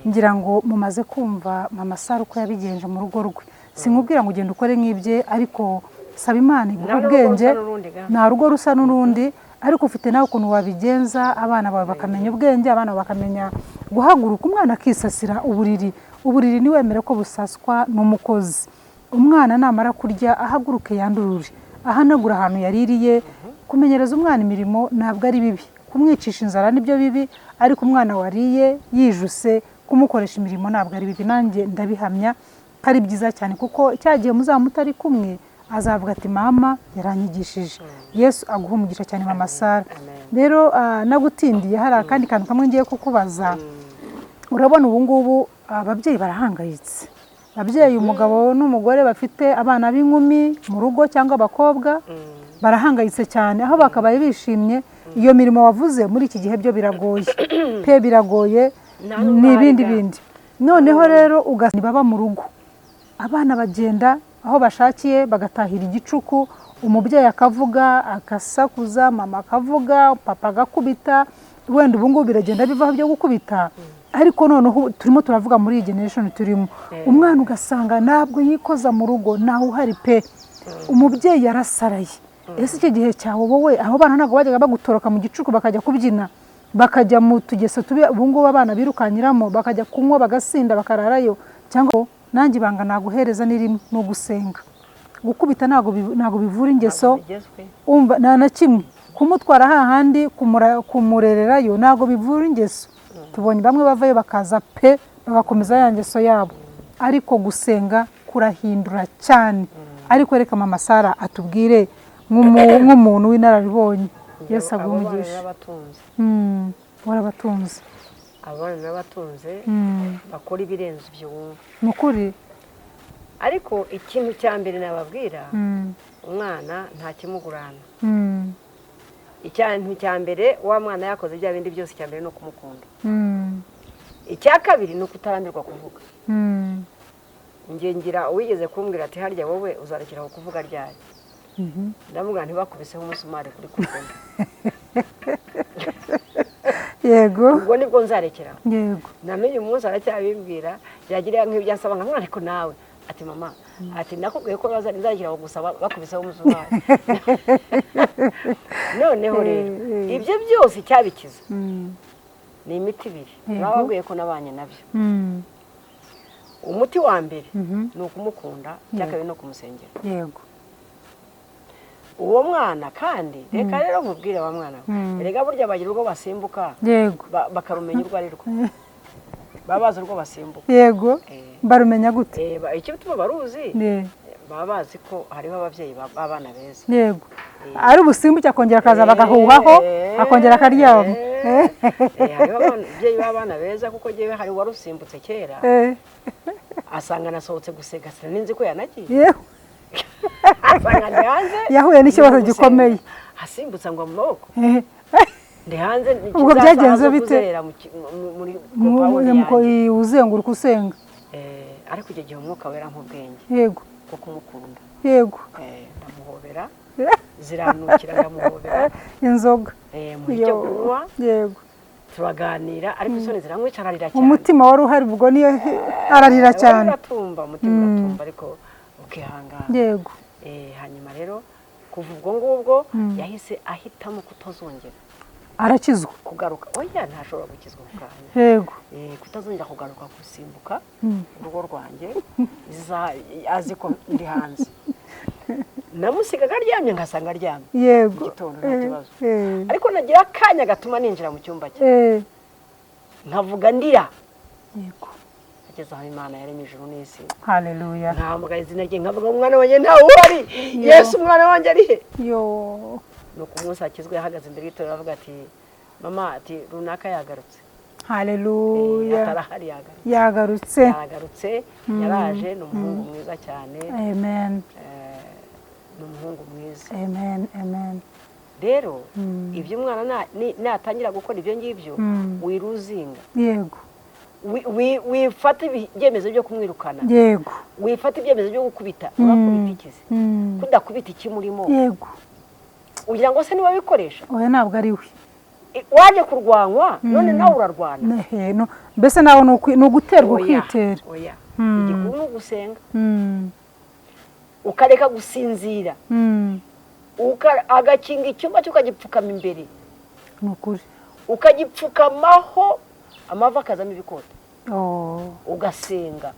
ngira ngo mumaze kumva mama Sara uko yabigenje mu rugo rwe. Sinkubwira ngo ugende ukore nk'ibye, ariko saba Imana iguhe Nta rugo ubwenge. rusa n'urundi ga. Nta rugo rusa n'urundi, ariko ufite nawe ukuntu wabigenza abana bawe bakamenya ubwenge, abana bawe bakamenya guhaguruka, umwana akisasira uburiri. Uburiri ntiwemere ko busaswa n'umukozi. Umwana namara kurya ahaguruke, yandurure, ahanagura ahantu yaririye. Kumenyereza umwana imirimo ntabwo ari bibi, kumwicisha inzara nibyo bibi, ariko umwana wariye yijuse kumukoresha imirimo ntabwo ari bibi. Nanjye ndabihamya ko ari byiza cyane, kuko cya gihe muzaba mutari kumwe Azavuga ati mama yaranyigishije. Yesu aguha umugisha cyane, mama Sara. Amen. Rero nagutindiye, hari akandi kantu kamwe ngiye kukubaza. Urabona ubu ngubu ababyeyi barahangayitse, ababyeyi, umugabo n'umugore bafite abana b'inkumi mu rugo cyangwa abakobwa, barahangayitse cyane. Aho bakabaye bishimye, iyo mirimo wavuze muri iki gihe byo biragoye pe, biragoye. Nta Ni n'ubwo ibindi hari bindi. Noneho rero baba mu rugo, abana bagenda aho bashakiye, bagatahira igicuku, umubyeyi akavuga agasakuza, mama akavuga, papa agakubita. Wenda ubu ngubu biragenda bivaho byo gukubita, ariko noneho turimo turavuga muri iyi generation turimo, umwana ugasanga ntabwo yikoza mu rugo, ntawe uhari pe, umubyeyi yarasaraye. Ese icyo gihe cyawe wowe, abo bana ntabwo bajyaga bagutoroka mu gicuku bakajya kubyina, bakajya mu tugeso tubi ubu ngubu abana birukanyiramo, bakajya kunywa, bagasinda, bakararayo? Cyangwa nanjye ibanga naguhereza ni rimwe, ni ugusenga. Gukubita ntabwo bivura ingeso. Ntabwo bigezwe. Umva, nta na kimwe. Kumutwara hahandi kumurererayo ntabwo bivura ingeso. Tubonye bamwe bavayo bakaza pe, bagakomeza ya ngeso yabo, ariko gusenga kurahindura cyane. Ariko reka mama Sara atubwire nk'umuntu w'inararibonye. Yesu Abo aguhe bana umugisha. n'abatunze. Warabatunze. Abo bana n'abatunze bakora ibirenze ibyo wumva. Ni ukuri. Ariko ikintu cya mbere nababwira, umwana nta kimugurana. Ikintu cya mbere, wa mwana yakoze bya bindi byose, icya mbere ni ukumukunda. Icya kabiri ni ukutarambirwa kuvuga. Njye ngira uwigeze kumbwira ati: "Harya wowe uzarekeraho kuvuga ryari?" Ndamubwira ntibakubiseho umusumari kuri kurugendo. Ubwo nibwo nzarekeraho. Na n'uyu munsi aracyabimbwira, yagira nk'ibyo ansaba nkamwana, ariko nawe ati: "Mama," ati, "nakubwiye ko nzarekeraho gusa bakubiseho umusumari." Noneho rero ibyo byose icyabikiza ni imiti ibiri. Nababwiye ko nabanye nabyo. Umuti wa mbere ni ukumukunda, icya kabiri ni ukumusengera. Uwo mwana kandi, reka rero nkubwire, wa mwana we, erega burya bagira urwo basimbuka, bakarumenya urwo ari rwo, baba bazi urwo basimbuka. Barumenya gute? Icyo bituma baruzi, baba bazi ko hariho ababyeyi b'abana beza. Yego, ari ubusimbuke, akongera akaza bagahuhaho, akongera akaryama. Hariho ababyeyi b'abana beza, kuko njyewe hari uwarusimbutse kera, asanga nasohotse guseka, sinzi ko yanagiye. Asanga ndi hanze. Yahuye n'ikibazo Ndi gusenga. gikomeye. Asimbutse ngo mu maboko, ndi hanze. Ubwo byagenze bite? Kuzerera muri compound yanjye. Uzenguruka usenga. Ariko icyo gihe Umwuka Wera nk'ubwenge bwo kumukunda. Ndamuhobera, ziranukira, ndamuhobera. Inzoga. Muha icyo kunywa, turaganira, ariko isoni ziramwica, ararira cyane. Umutima wari uhari ubwo niyo ararira cyane. Uratumba, umutima uratumba, ariko ukihangana. Hanyuma rero kuva ubwo ngubwo yahise ahitamo kutazongera Arakizwa. kugaruka. Oya, ntashobora gukizwa ako kanya. Kutazongera kugaruka gusimbuka urugo rwanjye, azi ko ndi hanze. Namusigaga aryamye, ngasanga aryamye mu gitondo, nta kibazo. Ariko nagira akanya gatuma ninjira mu cyumba cye, nkavuga ndira, ageze aho Imana yaremye ijuru n'isi. Haleluya. Nkahamagara izina rye, nkavuga: "Umwana wanjye ntawe uhari, Yesu, umwana wanjye ari he?" Yo. Nuko umunsi akizwe, yahagaze imbere y'itorero avuga ati: "Mama," ati, "runaka yagarutse." Haleluya. Atarahari, yagarutse. Yagarutse. Yagarutse, yaraje, ni umuhungu mwiza cyane. Amen. Ni umuhungu mwiza. Amen, amen. Rero ibyo umwana natangira gukora ibyo ngibyo, wiruzinga, wifata ibyemezo byo kumwirukana, wifata ibyemezo byo gukubita. Urakubita ikize? Kudakubita ikimurimo. Ugira ngo se niwe wabikoresha? Oya, ntabwo ari we. Waje kurwanywa, none nawe urarwana. Mbese nawe ni uguterwa, Oya, ukitera. oya, igikuru ni ugusenga, ukareka gusinzira, agakinga icyumba cye, ukagipfukama imbere, Ni ukuri. ukagipfukamaho, amavi akazamo ibikota, Oh. ugasenga,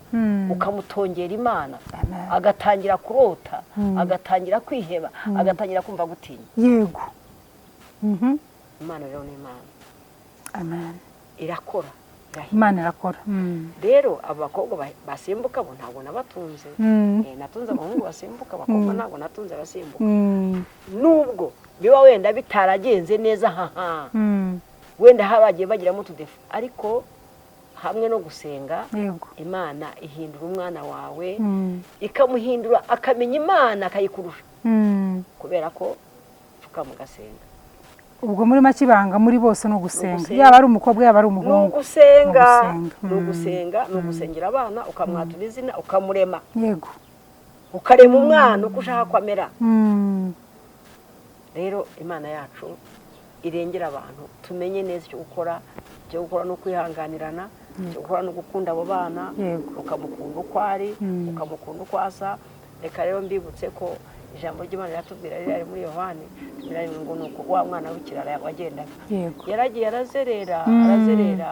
ukamutongera Imana. Amen. Agatangira kurota, agatangira kwiheba, agatangira kumva gutinya. Yego. Imana rero ni Imana. Amen. Irakora. Irahinduka. Imana irakora. Rero abo bakobwa basimbuka bo ntabwo nabatunze. Natunze abahungu basimbuka, abakobwa ntabwo natunze abasimbuka. Nubwo biba wenda bitaragenze neza, haha, wenda habagiye bagiramo utudefu, ariko hamwe no gusenga, Imana ihindura umwana wawe, ikamuhindura akamenya Imana akayikurusha, kubera ko pfukama ugasenga. Ubwo muri make ibanga muri bose ni ugusenga. Ugusenga. Yaba ari umukobwa, yaba ari Ni umuhungu. ugusenga. Ni ugusenga. Ni ugusenga, ni ugusengera abana, ukamwatura izina, ukamurema, ukarema umwana uko ushaka ko amera. Rero Imana yacu irengera abantu, tumenye neza icyo gukora. Icyo gukora ni ukwihanganirana, icyo gukora ni ugukunda abo bana, ukamukunda uko ari, ukamukunda uko asa. Reka rero mbibutse ko ijambo ry'Imana riratubwira, riri muri Yohani 17, ngo ni uko wa mwana w'ikirara wagendaga, yaragiye arazerera, arazerera,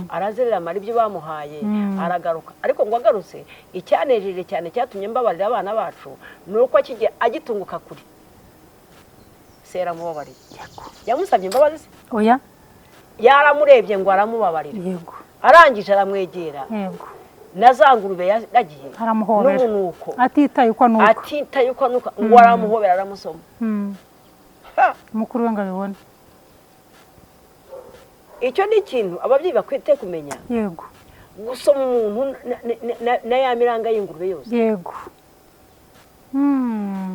arazerera, amara ibyo bamuhaye, aragaruka. Ariko ngo agarutse, icyanejeje cyane cyatumye mbabarira abana bacu ni uko akijya agitunguka kure, se yaramubabariye. Yamusabye imbabazi se? Oya. Yaramurebye ngo aramubabarira. Arangije aramwegera, na za ngurube yaragiye Aramuhobera. n'umunuko, Atitaye uko anuka. Atitaye uko anuka, ngo aramuhobera, aramusoma. Ha! Mukuru we ngo abibone. Icyo ni ikintu ababyeyi bakwiye kumenya, gusoma umuntu na ya miranga y'ingurube yose.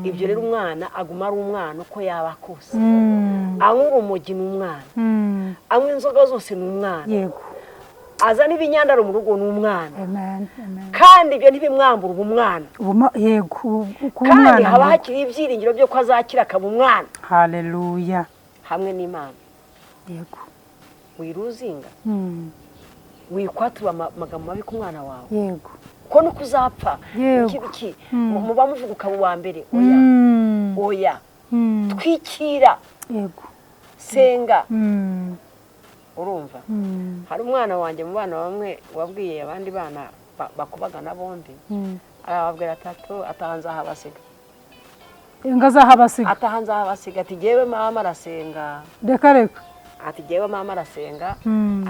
Ibyo rero, umwana aguma ari umwana uko yaba kose. Anywa urumogi ni umwana, anywa inzoga zose ni umwana, azana ibinyandaro mu rugo ni umwana. Amen, amen. Kandi ibyo ntibimwambura ubumwana. Yego, kuba Kandi umwana haba mu rugo. hakiri ibyiringiro byo ko azakira akaba umwana Haleluya. hamwe n'Imana. Wiruzinga, wikwatura amagambo mabi ku mwana wawe, ko nuko uzapfa. Iki biki muba muvuga ukaba uwa mbere? Oya, oya. Twikira, senga. Urumva, hari umwana wanjye mu bana bamwe wabwiye abandi bana bakubagana bombi, arababwira atatu ataha nzahabasiga. Inga azahabasiga. Ataha nzahabasiga, ati jyewe mama arasenga. Reka reka. Ati jyewe mama arasenga.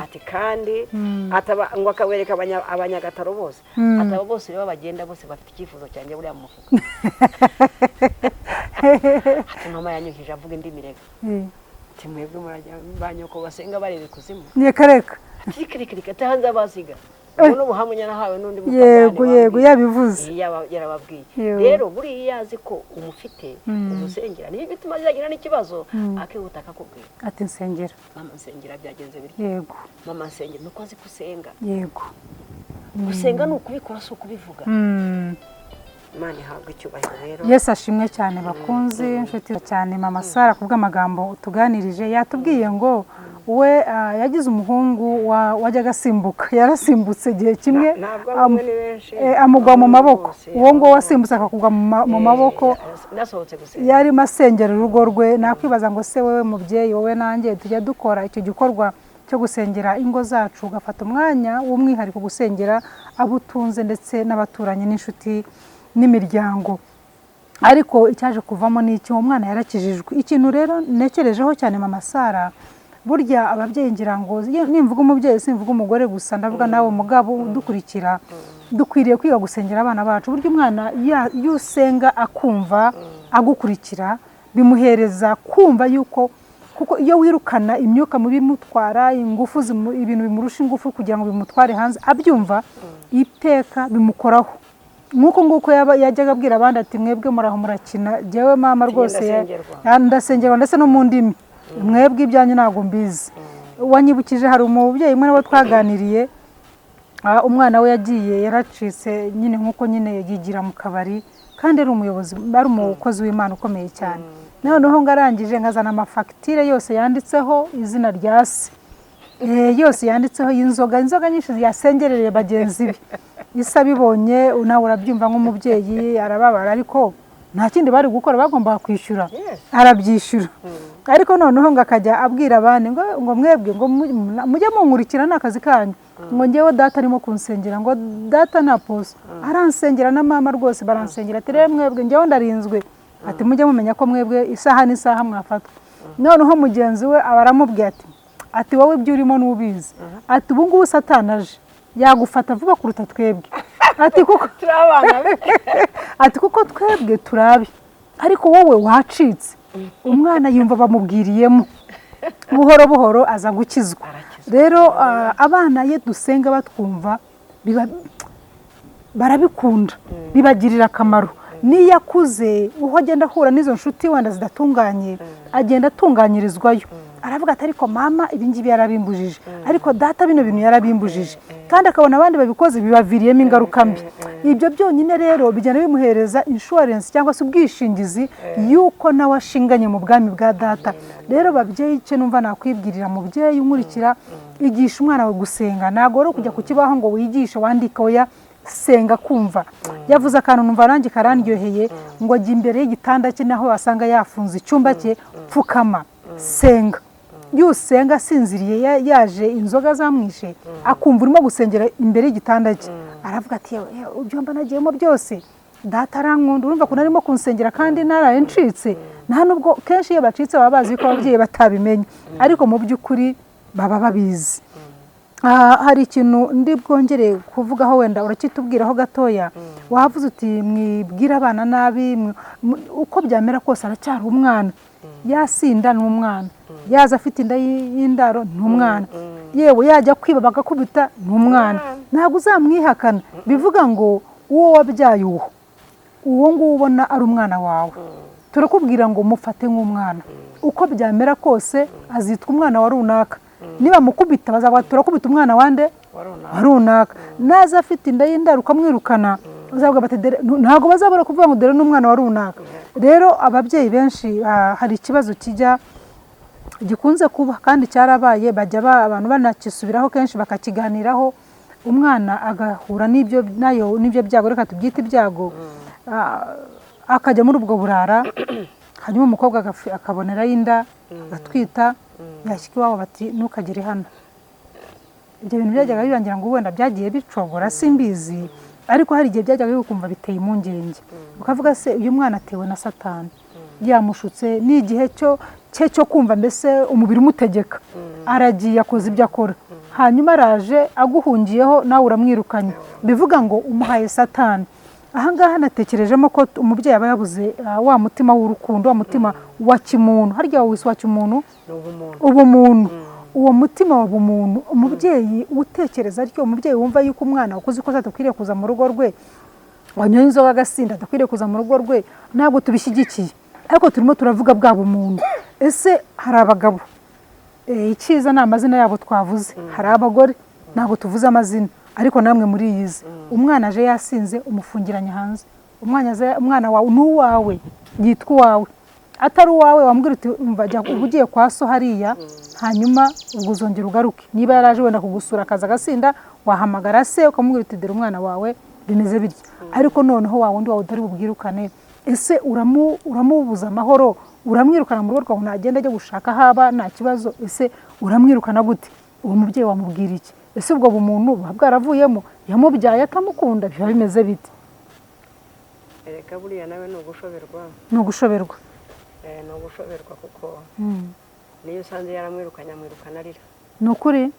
Ati kandi ataba ngo akabereka abanyagataro bose, ataba bose rero bagenda bose bafite icyifuzo cyanjye buriya mu mufuka. Ati mama yanyujije avuga indimi rega. Ati mwebwe murajya ba nyoko basenga bareba ikuzimu. Reka reka. Ati reka reka reka, ataha nzabasiga. Ubu ni ubuhamya nahawe n'undi mupagani Yego. wambwiye. Yabivuze. Yarababwiye. Rero buriya iyo azi ko umufite, umusengera, niyo bituma azagira n'ikibazo akihuta akakubwira. Ati nsengera. Mama nsengera, byagenze bityo. Mama nsengera, nuko azi ko usenga. Gusenga ni ukubikora, si ukubivuga. Imana ihabwa icyubahiro rero. Yesu ashimwe cyane. Bakunzi, inshuti cyane, mama Sara kubw'amagambo utuganirije, yatubwiye ngo we yagize umuhungu wajyaga asimbuka, yarasimbutse igihe kimwe, Ntabwo ari umwe, ni benshi. amugwa mu maboko. Bose, Uwo nguwo wasimbutse akakugwa mu maboko, Nasohotse gusenga. yarimo asengera urugo rwe. Nakwibaza ngo se wowe mubyeyi, wowe nanjye, tujya dukora icyo gikorwa cyo gusengera ingo zacu, ugafata umwanya w'umwihariko gusengera abo utunze ndetse n'abaturanyi n'inshuti n'imiryango? Ariko icyaje kuvamo ni iki? Uwo mwana yarakijijwe. Ikintu rero ntekerejeho cyane, mama Sara, burya ababyeyi, ngira ngo nimvuga umubyeyi simvuga umugore gusa, ndavuga nawe mugabo udukurikira, dukwiriye kwiga gusengera abana bacu. Burya umwana iyo usenga akumva agukurikira, bimuhereza kumva yuko, kuko iyo wirukana imyuka mibi imutwara ingufu, ibintu bimurusha ingufu kugira ngo bimutware hanze, abyumva iteka, bimukoraho. Nk'uko nguko yajyaga abwira abandi ati mwebwe muraho murakina, jyewe mama rwose Ndasengerwa. Ndasengerwa ndetse no mu ndimi, mwebwe ibyanyu ntabwo mbizi. Wanyibukije hari umubyeyi umwe nawe twaganiriye, umwana we yagiye yaracitse nyine, nk'uko nyine yigira mu kabari, kandi ari umuyobozi, ari umukozi w'Imana ukomeye cyane. Noneho ngo arangije nkazana amafagitire yose yanditseho izina rya se, yose yanditseho y'inzoga, inzoga nyinshi yasengereye bagenzi be. Ise abibonye, nawe urabyumva nk'umubyeyi, arababara, ariko nta kindi bari gukora, bagombaga kwishyura. Arabyishyura. Ariko noneho ngo akajya abwira abandi ngo mwebwe ngo mujye munkurikira, ni akazi kanyu, ngo ngewe data arimo kunsengera, ngo data nta poso aransengera, na mama rwose baransengera. Ati rero mwebwe ngewe ndarinzwe, ati mujye mumenya ko mwebwe isaha n'isaha mwafatwa. Noneho mugenzi we aba aramubwiye ati Ati wowe ibyo urimo n'ubizi, ati ubu ngubu Satani aje yagufata vuba kuruta twebwe, ati kuko Turi abana be. Ati kuko twebwe turabi, ariko wowe wacitse. Umwana yumva bamubwiriyemo, buhoro buhoro aza gukizwa. Arakizwa. Rero abana iyo dusenga batwumva, barabikunda, bibagirira akamaro. N'iyo akuze, uko agenda ahura n'izo nshuti wenda zidatunganye, agenda atunganyirizwayo. Aravuga ati ariko mama ibi ngibi yarabimbujije, ariko data bino bintu yarabimbujije, kandi akabona abandi babikoze bibaviriyemo ingaruka mbi. Ibyo byonyine rero bigenda bimuhereza insurance cyangwa se ubwishingizi y'uko nawe ashinganye mu bwami bwa data. Rero babyeyi, icyo numva nakwibwirira mubyeyi unkurikira, igisha umwana wawe gusenga. Ntabwo ari ukujya ku kibaho ngo wigishe wandike, oya, senga kumva. Yavuze akantu numva nanjye karandyoheye, ngo ajya imbere y'igitanda cye, naho wasanga yafunze icyumba cye, pfukama senga. Iyo usenga asinziriye, yaje inzoga zamwishe, akumva urimo gusengera imbere y'igitanda cye, aravuga ati yewe, yewe, ibyo mba nagiyemo byose, data arankunda, urumva ukuntu arimo kunsengera kandi naraye ncitse. Nta nubwo kenshi iyo bacitse baba bazi ko ababyeyi batabimenya, ariko mu by'ukuri baba babizi. Hari ikintu ndi bwongere kuvugaho, wenda urakitubwiraho gatoya. Wavuze uti mwibwire abana nabi, uko byamera kose aracyari umwana, yasinda ni umwana, yaza afite inda y'indaro ni umwana, yewe yajya kwiba bagakubita ni umwana, ntabwo uzamwihakana. Bivuga ngo uwo wabyaye, uwo nguwo ubona ari umwana wawe, turakubwira ngo mufate nk'umwana. Uko byamera kose azitwa umwana wa runaka. Nibamukubita bazavuga bati turakubita umwana wande? Wa runaka. Naza afite inda y'indaro ukamwirukana, bazavuga bati ntabwo bazabura kuvuga ngo dore n'umwana wa runaka. Rero ababyeyi benshi, hari ikibazo kijya gikunze kuba kandi cyarabaye, bajya abantu banakisubiraho kenshi bakakiganiraho, umwana agahura n'ibyo nayo n'ibyo byago, reka tubyite ibyago, akajya muri ubwo burara, hanyuma umukobwa akabonerayo inda, agatwita, yashyika iwabo bati ntukagere hano. Ibyo bintu byajyaga birangira ngo wenda byagiye bicogora simbizi, ariko hari igihe byajyaga bikumva biteye impungenge, ukavuga se uyu mwana atewe na Satani yamushutse, ni igihe cyo cye cyo kumva mbese umubiri umutegeka, aragiye akoze ibyo akora, hanyuma araje aguhungiyeho nawe uramwirukanye, bivuga ngo umuhaye Satani. Ahangaha natekerejemo ko umubyeyi aba yabuze wa mutima w'urukundo, wa mutima wa kimuntu, harya wawise wa kimuntu? Ni ubumuntu. Ubumuntu, uwo mutima wa bumuntu. Umubyeyi utekereza atyo, umubyeyi wumva yuko umwana wakoze ikosa adakwiriye kuza mu rugo rwe, wanyoye inzoga agasinda adakwiriye kuza mu rugo rwe, ntabwo tubishyigikiye, ariko turimo turavuga bwa bumuntu. Ese hari abagabo, icyiza ni amazina yabo twavuze, hari abagore ntabwo tuvuze amazina, ariko namwe muriyizi. Umwana aje yasinze, umufungiranye hanze. Umwana wawe ni uwawe, yitwa uwawe, atari uwawe wambwira uti umva jya uba ugiye kwa so hariya, hanyuma ubwo uzongera ugaruke. Niba yaraje wenda kugusura akaza agasinda, wahamagara se ukamubwira uti dore umwana wawe bimeze bityo. Ariko noneho wa wundi wawe utari bubwirukane, ese uramubuza amahoro, uramwirukana mu rugo rwawe, nagenda ajya gushaka aho aba nta kibazo? Ese uramwirukana gute? Uwo mubyeyi wamubwira iki? Ese ubwo bumuntu buba bwaravuyemo, yamubyaye atamukunda, biba bimeze bite? Erega buriya nawe ni ugushoberwa. Ni ugushoberwa. Ni ugushoberwa kuko niyo usanze yaramwirukanye, amwirukana arira. Ni ukuri.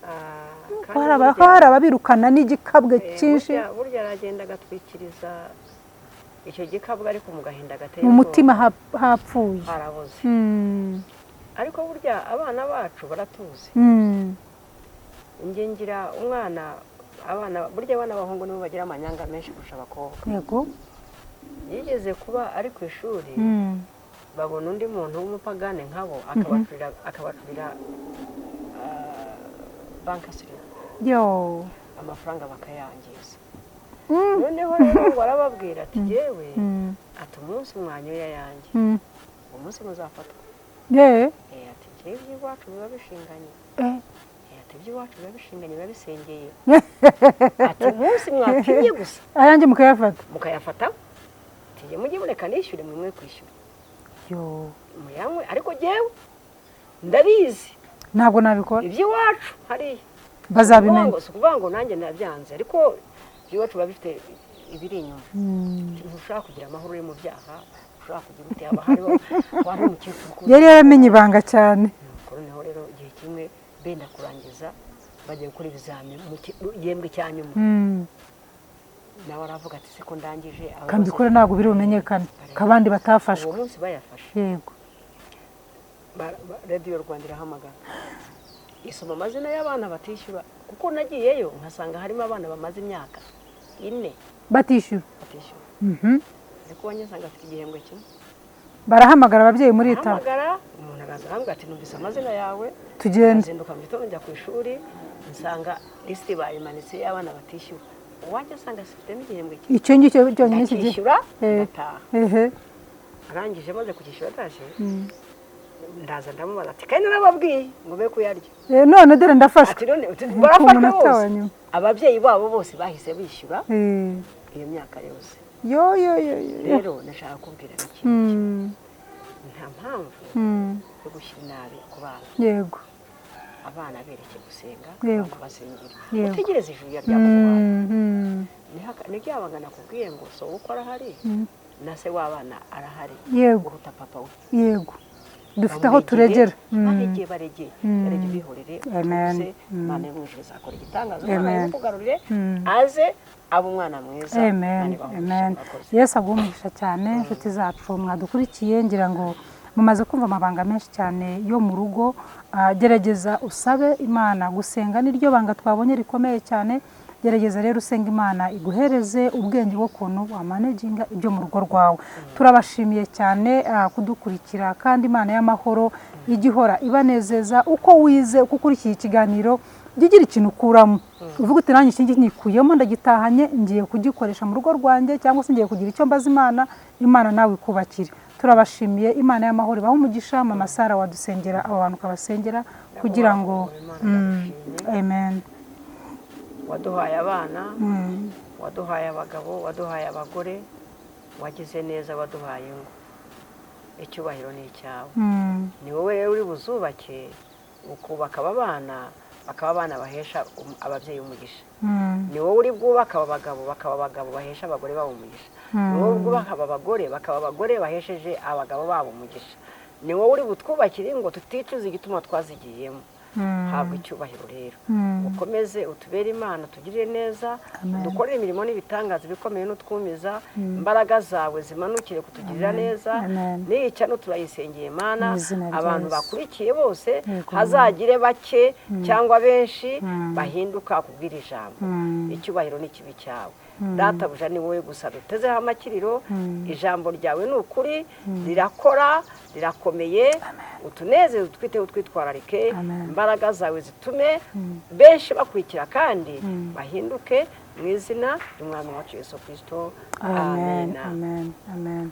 Ah, ko kandi hari burya- ko hari ababirukana n'igikabwe cyinshi. Burya aragenda agatwikiriza icyo gikabwe, ariko mu gahinda gateye mu ubwoba. Mutima hapfuye. Haraboze. Ariko burya abana bacu baratuzi. Njye ngira umwana, abana, burya abana b'abahungu nibo bagira amanyanga menshi kurusha abakobwa. Yigeze kuba ari ku ishuri, babona undi muntu w'umupagane nkabo, akabacurira bank slip, yo amafaranga bakayangiza. Noneho rero ngo arababwira ati yewe, ati umunsi mwanyoye ayanjye, umunsi muzafatwa. Ati njyewe iby'iwacu biba bishinganye. Ati iby'iwacu biba bishinganye, biba bisengeye. Ati umunsi mwapimye gusa ayanjye mukayafata, mukayafata, ati njye mujye mureka nishyure, mwe kwishyura, yo muyanywe, ariko jyewe ndabizi, ntabwo nabikora. Iby'iwacu hariya bazabimenya. Si ukuvuga ngo nanjye ndabyanze, ariko iby'iwacu biba bifite ibiri inyuma. Ntushobora kugira amahoro uri mu byaha, ushobora kugira ute, haba hariho waba umukecuru ukuze. Yari yaramenye ibanga cyane. Noneho rero Benda kurangiza, bagiye gukora ibizamini mu gihembwe cya nyuma. Nawe aravuga ati: "Siko ndangije aba Kambikore, ntabwo biri bumenyekane ko abandi batafashwe." Uwo munsi bayafashe, Radiyo Rwanda irahamagara, isoma amazina y'abana batishyura, kuko nagiyeyo nkasanga harimo abana bamaze imyaka 4 batishyura. Batishyura. Ariko uwanjye nsanga afite igihembwe kimwe. Barahamagara ababyeyi muri itaba. Hamagara umuntu, araza arambwira ati: "Numvise amazina yawe." Tugende. Ndazinduka mu gitondo njya ku ishuri, nsanga lisiti bayimanitse y'abana batishyura. Uwanjye asanga afitemo igihembwe kimwe. Icyo ngicyo cyonyine kigiye. Ndakishyura, ndataha. Arangije, maze kukishyura atashye, ndaza ndamubaza ati: "Kandi narababwiye ngo be kuyarya." None dore ndafashwe. Ati: "None Ku barafashwe munota bose." wa nyuma. Ababyeyi babo bose bahise bishyura iyo myaka yose. Yo yo yo yo yo. Rero nashaka kubwira ikintu kimwe: nta mpamvu yo gushyira inabi ku bana. Abana bereke gusenga, abantu basengera. Utegereze ijuru ryamuguhaye. Ni rya banga nakubwiye ngo so uko arahari, na se w'abana arahari uruta papa we. Yego, dufite aho Bamwegere, turegera. Baregeye, baregeye, baregeye, bihorere, Amen. utuze. Imana yo mu ijuru izakora igitangaza, Amen. umwana imukugarurire, aze abe umwana mwiza. Amen. Imana ibahe umugisha, Amen. murakoze. Yesu aguhe umugisha cyane. Inshuti zacu mwadukurikiye, ngira ngo mumaze kumva amabanga menshi cyane yo mu rugo. Gerageza usabe Imana. Gusenga niryo banga twabonye rikomeye cyane. Gerageza rero usenga Imana iguhereze ubwenge bw'ukuntu wamanaginga ibyo mu rugo rwawe. Turabashimiye cyane kudukurikira, kandi Imana y'amahoro ijya ihora ibanezeza. Uko wize, uko ukurikiye ikiganiro, jya ugira ikintu ukuramo, uvuga uti: "Nanjye iki ngiki nikuyemo, ndagitahanye, ngiye kugikoresha mu rugo rwanjye, cyangwa se ngiye kugira icyo mbaza Imana." Imana nawe ikubakire. Turabashimiye, Imana y'amahoro ibahe umugisha. Mama Sara, wadusengera abo bantu, ukabasengera kugira ngo Imana, ndagushimye. Amen. Waduhaye abana, waduhaye abagabo, waduhaye abagore, wagize neza, waduhaye ingo. Icyubahiro ni icyawe. Ni wowe rero uri buzubake, ukubaka aba bana bakaba abana bahesha ababyeyi umugisha. Ni wowe uri bwubaka aba bagabo bakaba abagabo bahesha abagore babo umugisha. Ni wowe bwubaka aba bagore bakaba abagore bahesheje abagabo babo umugisha. Ni wowe uri butwubakire ngo tuticuza igituma twazigiyemo. Habwa icyubahiro rero. Ukomeze utubere Imana, tugirire neza. Amen. Dukorere imirimo n'ibitangaza bikomeye n'utwumiza. Imbaraga zawe zimanukire kutugirira neza. Amen. N'iyi cyano turayisengeye, Mana. Mu izina rya Abantu Yesu. bakurikiye bose, Yego. hazagire bake cyangwa benshi bahinduka kubwira ijambo. Icyubahiro ni ikibi cyawe, Databuja, ni wowe gusa dutezeho amakiriro. Ijambo ryawe ni ukuri, rirakora, rirakomeye. Utunezeze, utwiteho, utwitwararike. Amen. Imbaraga zawe zitume benshi bakurikira kandi bahinduke, mu izina ry'Umwami wacu Yesu Kirisito. Amen. Amen. Amen, amen.